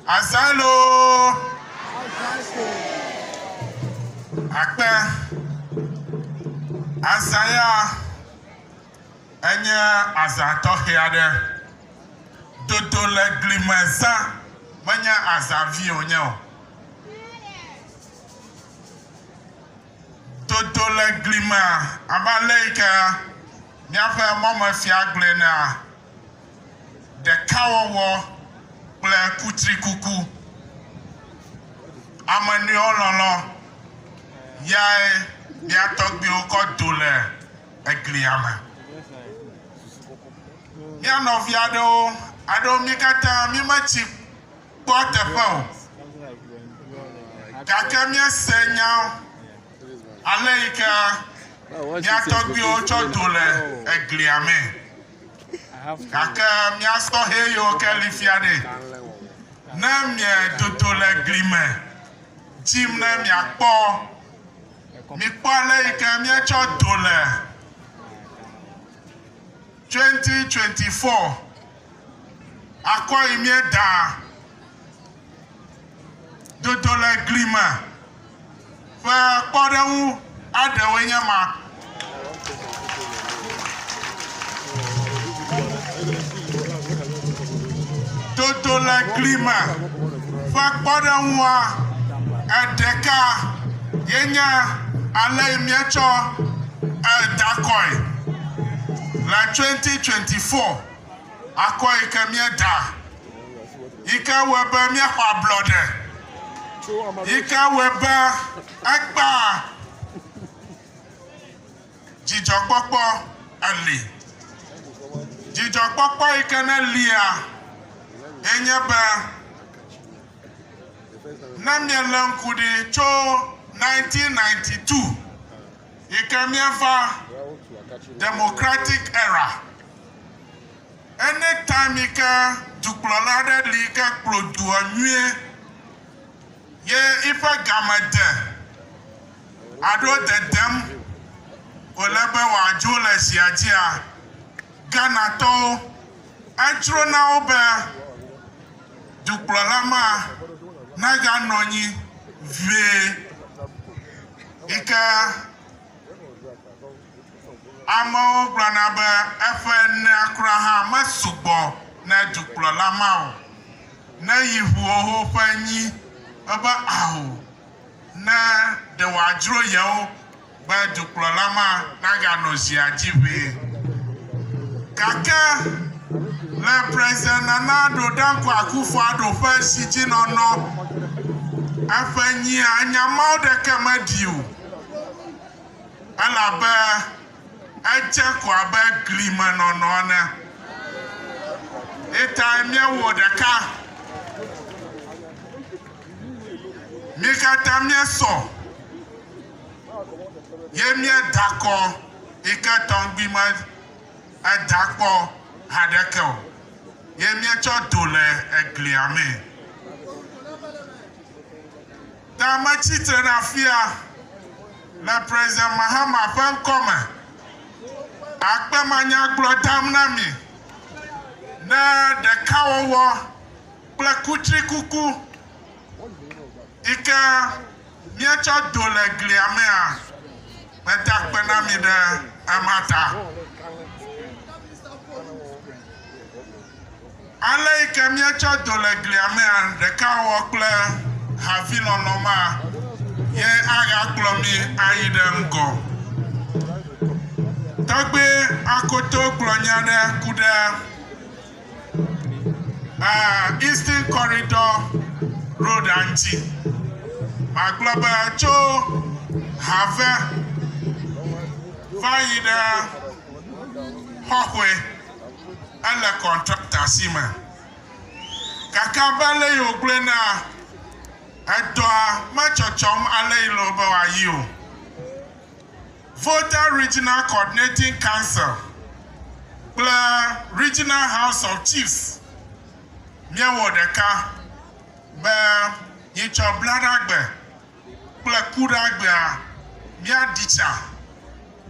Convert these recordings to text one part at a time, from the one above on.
Azã loo! Akpe. Azã ya enye azã tɔxɛ aɖe. Dodo le gli me zã menye azã vi wònye o. Dodo le gli me abe ale yi ke míaƒe mɔmefia gblɔe enea, ɖekawɔwɔ kple kutrikuku, ame nɔewo lɔlɔ̃ yae mía tɔgbuiwo kɔ do le eglia me. Mía nɔvi aɖewo alo mí katã mímetsi kpɔ eteƒe o, gake míese nya ale yi ke mía tɔgbuiwo tsɔ do le eglia mee. Gake mía sɔhɛ yiwo ke li fia ɖe, ne miedodo le gli me dim ne miakpɔ, mikpɔ ale yi ke míetsɔ do le 2024 akɔ yi míeda dodo le gli me ƒe kpɔɖeŋu aɖewoe nye ma. Dodo le gli me ƒe kpɔɖeŋua eɖeka ye nye ale yi míetsɔ eda kɔe le 2024 akɔ yi ke míeda yi ke wɔe be míexɔ ablɔɖe yi ke wɔe be egbea dzidzɔkpɔkpɔ eli. Dzidzɔkpɔkpɔ yi ke ne lia ye nye be ne míelé ŋku ɖi tso 1992 yi ke míeva democratic era, anytime yi ke dukplɔla aɖe li yi ke kplɔ dua nyuie ye eƒe game de aɖo dedem wòle be wòadzo le zia dzia, Ghanatɔwo edzro na wo be dukplɔla ma naganɔ anyi vie yi ke amewo gblɔna be eƒe enea kura hã mesugbɔ na dukplɔla ma o. Ne yi ʋuwo ƒe nyi ebe ao ne ɖe wòadzro yewo be dukplɔla ma naganɔ zia dzi ʋee. Gake le President Nana Addo Dankwa Akufo-Addo ƒe zidzinɔnɔ eƒe nyia, nya mawo ɖeke meɖi o. Elabe edze ko abe glimenɔnɔ ene. Etae míewɔ ɖeka. Mí katã míesɔ ye míeda kɔ yi ke tɔŋgbi me eda kpɔ haɖeke o ye míetsɔ do le eglia mee. Ta metsi tre ɖe afia le President Mahama ƒe ŋkɔ me akpe manyagblɔ dam na mi ne ɖekawɔwɔ kple kutrikuku yi ke míetsɔ do le glia mea, meda akpe na mi ɖe ema ta. Ale yi ke míetsɔ do le glia mea, ɖekawɔwɔ kple havilɔlɔ̃ ma ye agakplɔ mí ayi ɖe ŋgɔ. Tɔgbui Akoto gblɔ nya ɖe ku ɖe Eastern Corridor Road ŋuti. Magblɔ be tso Have va yi ɖe Xɔxɔe ele contractor si me. Gake abe ale yi wògblɔe enea, edɔa metsɔtsɔm ale yi le be wòayi o. Volta Regional Coordinating Council kple Regional House of Chiefs míewɔ ɖeka be nyitsɔ Blaɖagbe kple Kuɖagbea míaɖi tsa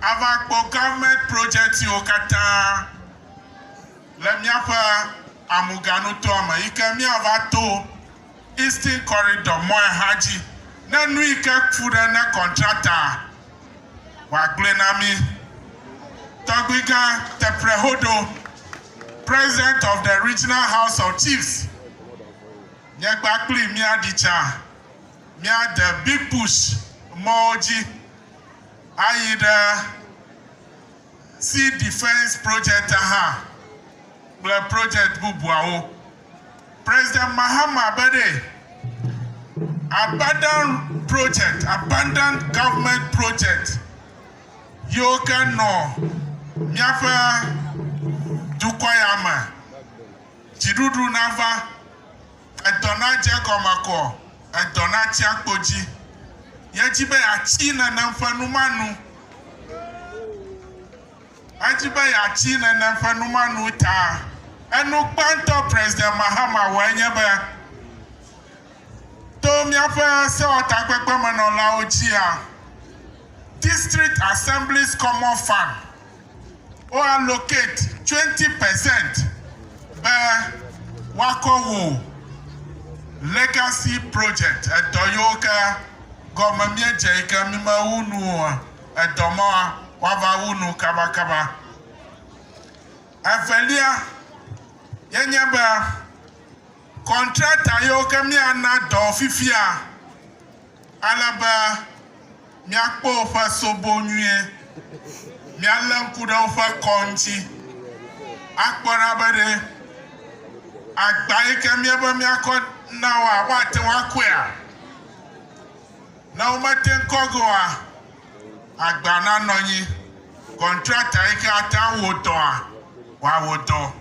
ava kpɔ government project yiwo katã le míaƒe Amuganutoa me yi ke míava to. Eastern Corridor mɔa hã dzi. Ne nu yi ke fu ɖe ne kɔntrata wòagblɔe na mí. Tɔgbuigã Teprehodo, President of the Regional House of Chiefs, nye kpakpli míaɖi tsa, míade Big Push mɔwo dzi ayi ɖe Sea Defence Project hã kple project bubuawo. President Mahama be ɖe abandon project, abandon government project yiwo ke nɔ míaƒe dukɔ ya me, dziɖuɖu nava, edɔ nadze egɔme kɔ, edɔ natsi akpo dzi. Yedzi be yeatsi nenem ƒe nu ma nu. Edzi be yeatsi nenem ƒe nu ma nu ta enu gbãtɔ President Mahama wɔe nye be to míaƒe sewɔtakpekpemenɔlawo dzia, District Assemblies Common Fund, wo allocate 20% be woakɔ wɔ legacy project, edɔ yiwo ke gɔme míedze yi ke mímewu nu oa, edɔ ma woava wu nu kabakaba. Evelia ye nye be kɔntrata yiwo ke míana dɔ fifia ale be míakpɔ woƒe sobo nyuie, míalé ŋku ɖe woƒe kɔ ŋuti, akpɔ ɖa be ɖe agba yi ke míebe míakɔ na woa, woate ŋu akɔea? Ne womete ŋu kɔ ge oa, agba nanɔ anyi. Kɔntrata yi ke ate ŋu awɔ dɔa, wòawɔ dɔ.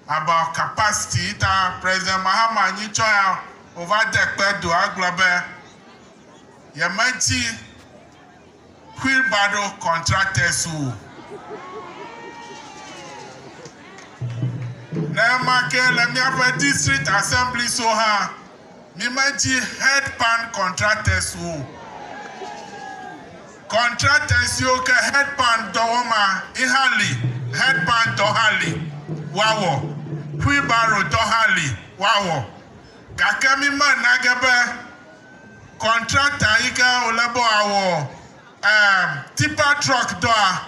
About capacity ta President Mahama nyitsɔ ya wòva de kpe doa gblɔ be yemedzi wheelbarrow contractors o. Nenema ke le míaƒe district assemblies wo hã, mímedzi headpan contractors o. Contractors siwo ke headpan dɔ wɔma yi hã li, headpan dɔ hã li woawɔ, wheelbarrow dɔ hã li woawɔ. Gake mímena ge be kɔntrata yi ke wòle be wòawɔ tipper truck dɔa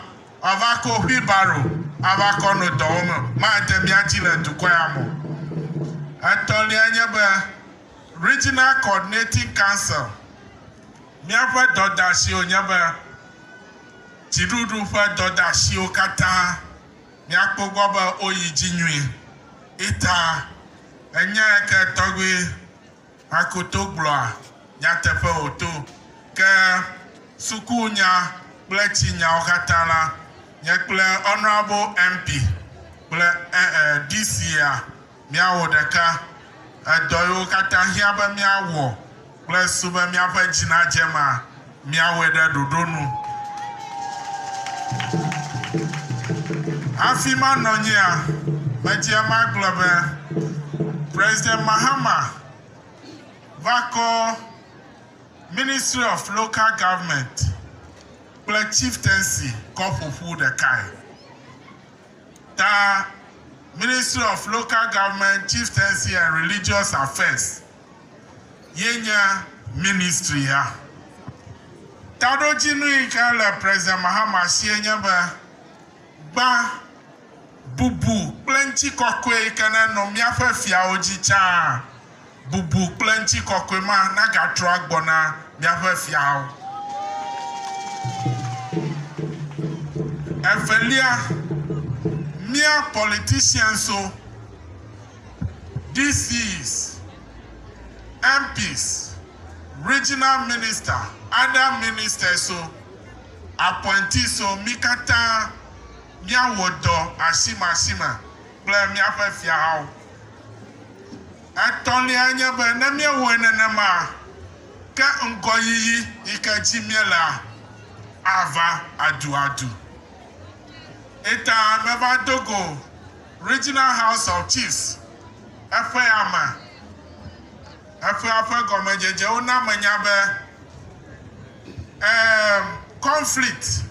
wòava ko wheelbarrow ava kɔ nɔ dɔ wɔm o. Made mía dzi le dukɔ ya me o. Etɔ̃lia nye be Regional Coordinating Council, míaƒe dɔdeasi wònye be dziɖuɖu ƒe dɔdeasiwo katã míakpɔ gbɔ be woyi dzi nyuie. Ita enye ke tɔgbi Akoto gblɔa nyateƒe wòto. Ke sukunya kple tsinyawo katã la, nye kple Honourable MP kple DC-a míawɔ ɖeka. Edɔ yiwo katã hiã be míawɔ kple su be míaƒe dzi nadze emea, míawɔe ɖe ɖoɖo nu. Hafi manɔ anyia, medzi magblɔ be President Mahama va kɔ Ministry of Local Government kple Chieftaincy kɔ ƒoƒu ɖekae. Ta Ministry of Local Government, Chieftaincy and Religious Affairs ye nye ministry ya. Taɖodzinu yi ke le President Mahama sie nye be gbã, bubu kple ŋutikɔkɔe yi ke nenɔ míaƒe fiawo dzi tsã, bubu kple ŋutikɔkɔe ma nagatrɔ agbɔ na míaƒe fiawo. Evelia, mía politicians wo, DCs, MPs, regional minister, other ministers wo, appointees wo, mí katã míawɔ dɔ asimasime kple míaƒe fiahawo. Etɔ̃lia nye be ne míewɔe nenema, ke ŋgɔyiyi yi ke dzi míelea ava aduadu. Eta meva do go Regional House of Chiefs eƒe ya me. Eƒea ƒe gɔmedzedzewo na menya be em, conflict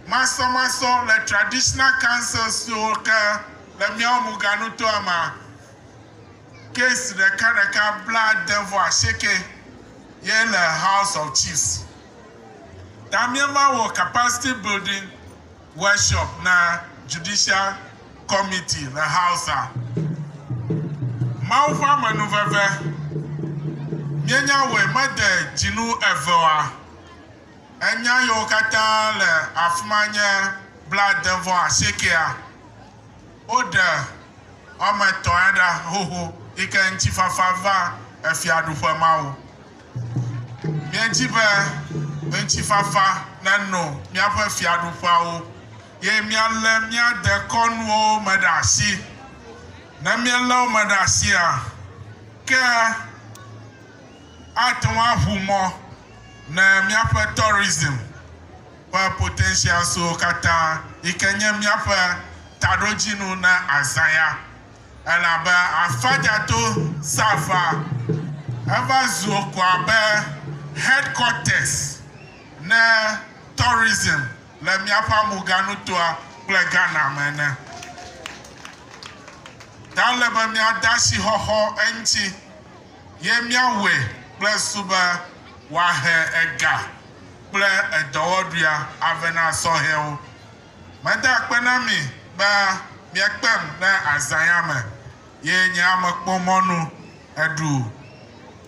masɔmasɔ le traditional councils siwo ke le míawo Muganutoa mea, Case ɖekaɖeka 88 ye le House of Chiefs. Ta míeva wɔ capacity building workshop na Judicial Committee le House-a. Mawu ƒe amenuveve, míenya wɔe mede dzinu eve oa, enya yiwo katã le afi ma nye 89-a, woɖe woame etɔ̃a ɖa xoxo yi ke ŋutifafa va efiaɖuƒe mawo. Míedi be ŋutifafa nenɔ míaƒe fiaɖuƒeawo ye míalé mía dekɔnuwo me ɖe asi. Ne míelé wo me ɖe asia, ke ate ŋu aʋu mɔ ne míaƒe tourism ƒe potentialswo katã yi ke nye míaƒe taɖodzinu na azã ya. Elabe Afadjato Safa eva zu ko abe headquarters ne tourism le míaƒe Amuga-nutoa kple Ghana me ene. Ta ele be míade asixɔxɔ eŋuti ye míawɔe kple susu be wòahe ega kple edɔwɔɖuia ave na sɔhɛwo. Meda akpe na mi be miekpem ɖe azã ya me ye nye amekpɔ mɔnu eɖu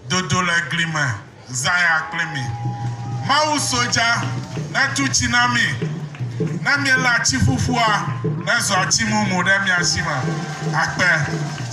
dodo le gli me zã ya kpli mi. Mawu sodza netu tsi na mi ne miele atsi ƒuƒua nezu atsi mumu ɖe mia si me. Akpe.